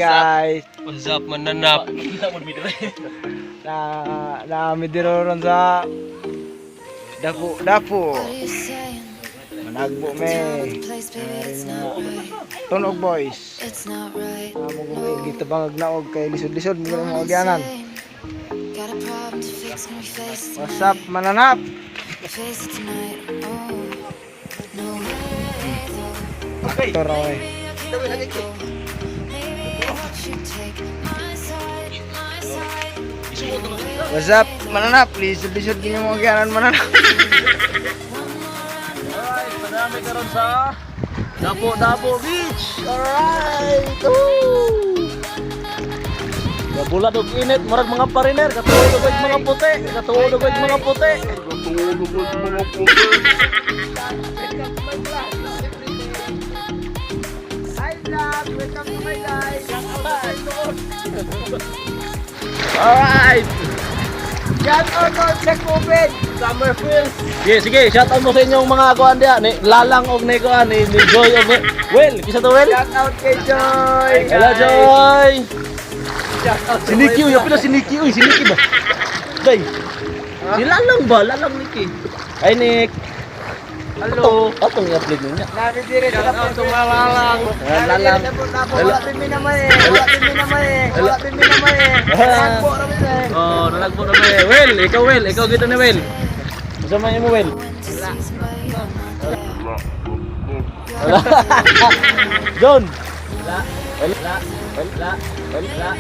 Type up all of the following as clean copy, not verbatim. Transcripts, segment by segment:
guys. What's up, mananap? Na na diro ron sa Dapo Dapo. Managbo me. Tunog boys. It's not right. Amo gumi gitabang naog kay lisod-lisod mo mga agyanan. Got a problem to fix, can we face it? What's up, mananap? Face it tonight. Oh, no way though. Okay. Toro eh. Maybe what you take my side, my side. What's up, mananap? Lisod-lisod gini mo agyanan, mananap. Alright, padami karon sa Dapo Dapo Beach. Alright. Woo! Gabula og init, murag mga pariner, katuod og mga puti, katuod og mga puti. Hi vlog! Welcome to my life! Alright. Shout out to sa COVID! Summer feels. Sige, sige, shout out mo sa inyong mga kuan diha ni Lalang og ni kuan ni Joy og ni Will, kisa to Will? Shout out kay Joy! Hello Joy. Shout out Si Nikki, uy, pila si Nikki, uy, si Nikki ba? Day. Si Lalang ba? Lalang Nikki. Ay Nick. Hello. Atong i-upload niya. Namin dire sa Dapo. Lalang. Lalang. Dapo. Wala din naman eh! Wala din naman eh! Wala din naman eh! Nagpo naman eh! Oh, nalagpo na ba eh. Will, ikaw Will, ikaw gito ni Will. Unsa man imo Will? Went to see somebody I'm not there. Wala. John. Wala. Wala. Wala. Wala.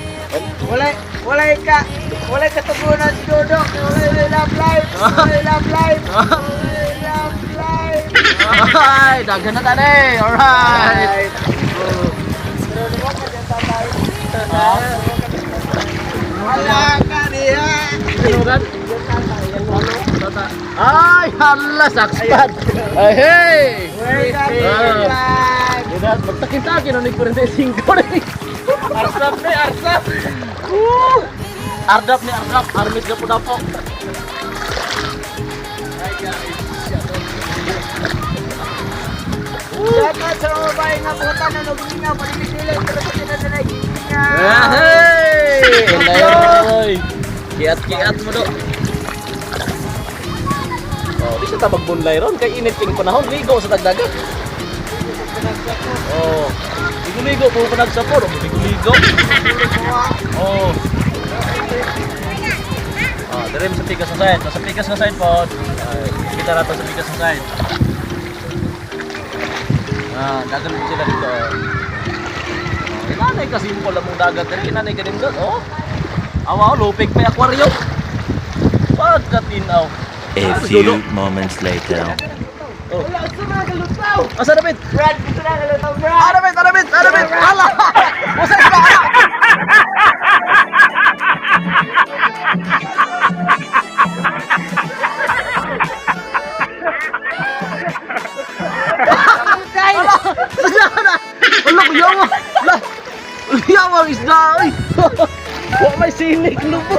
Wala, wala ka, wala katugunan si Dodong. Wala love life, wala love life, wala love life. Ay, daghan na tani. Alright. Pero lumo ka dyan tatay. Wala ka diha. Sino kan? Ay, hala, sakspat. Ay, hey. Welcome to my vlog. Udah, magtakin-takin, ano yung 45 na eh. Arsap ni, arsap. Woo! Ardap ni, ardap. Armis na po na po. Shout out sa mga babae nga puta na naglingaw, paniligilid, pero sa tinadalay, gilingaw. Hey! Ilayoy! Kiat-kiat mo do. Oh, di siya tabag bunlay ron kay init king panahon ligo sa tagdagat. Oh, ligo-ligo po ko nagsapor, ligo-ligo. Oh. Ah, dire sa pikas na side, sa pikas na side po. Ay, kita nato sa pikas na side. Ah, dagan po sila dito. Oh. Inanay ka simple among dagat diri, inanay ka nindot, oh. Awa, oh, lupig pa yung aquarium. Pagkatinaw. A few moments later. Oh. Wala, gusto na galutaw. Asa na, Pit? Brad, gusto na galutaw, Brad. Ano, Pit? Ano, Pit? Ano, Pit? Hala! Usa ka! Guys, Isda na! Wala, kuyawa! Wala! Kuyawa ang isda, oy! Wa may sinig lubo!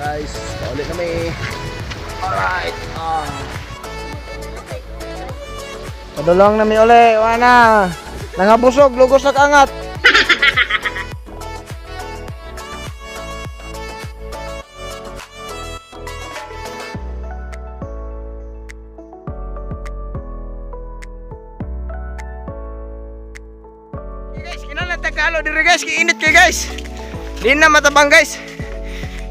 Guys, paulit na may. Alright! Ah. Padulong na mi uli, wala na. Nangabusog, lugos na kaangat. Guys, kinahanglan tagkalo diri guys, kiinit kay guys. Di na matabang guys.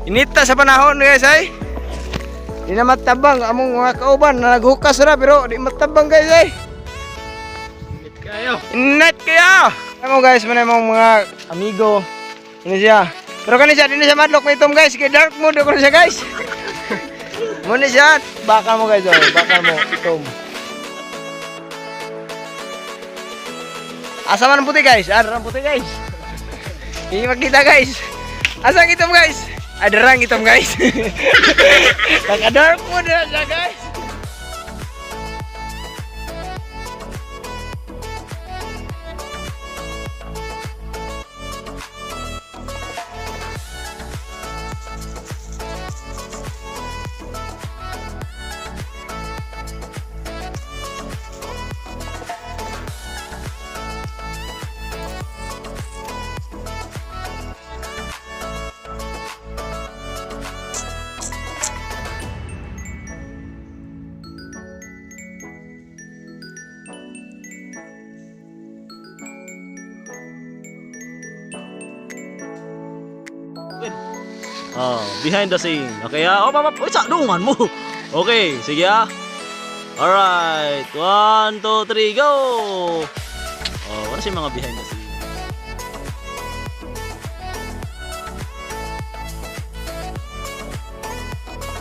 Inita sa panahon guys ay. Di na matabang among mga kauban na naghukas ra pero di matabang guys ay. Kayo! Init kayo! Ano guys, man mong mga amigo. Ini siya. Pero kani siya, di na siya madlock may itom guys. Kay dark mode ako na siya guys. Muna siya. Baka mo guys, oh. Baka mo itom. Asa man ang puti guys? Ano ang puti guys? Hindi makita guys. Asa ang itom guys? Ay, darang itom, guys. Naka-dark mode na siya, guys. Oh, behind the scene. Okay ah. Oh, mama, uy, sa dungan mo. Okay, sige ah. Alright. One, two, three, go! Oh, wala siya mga behind the scene.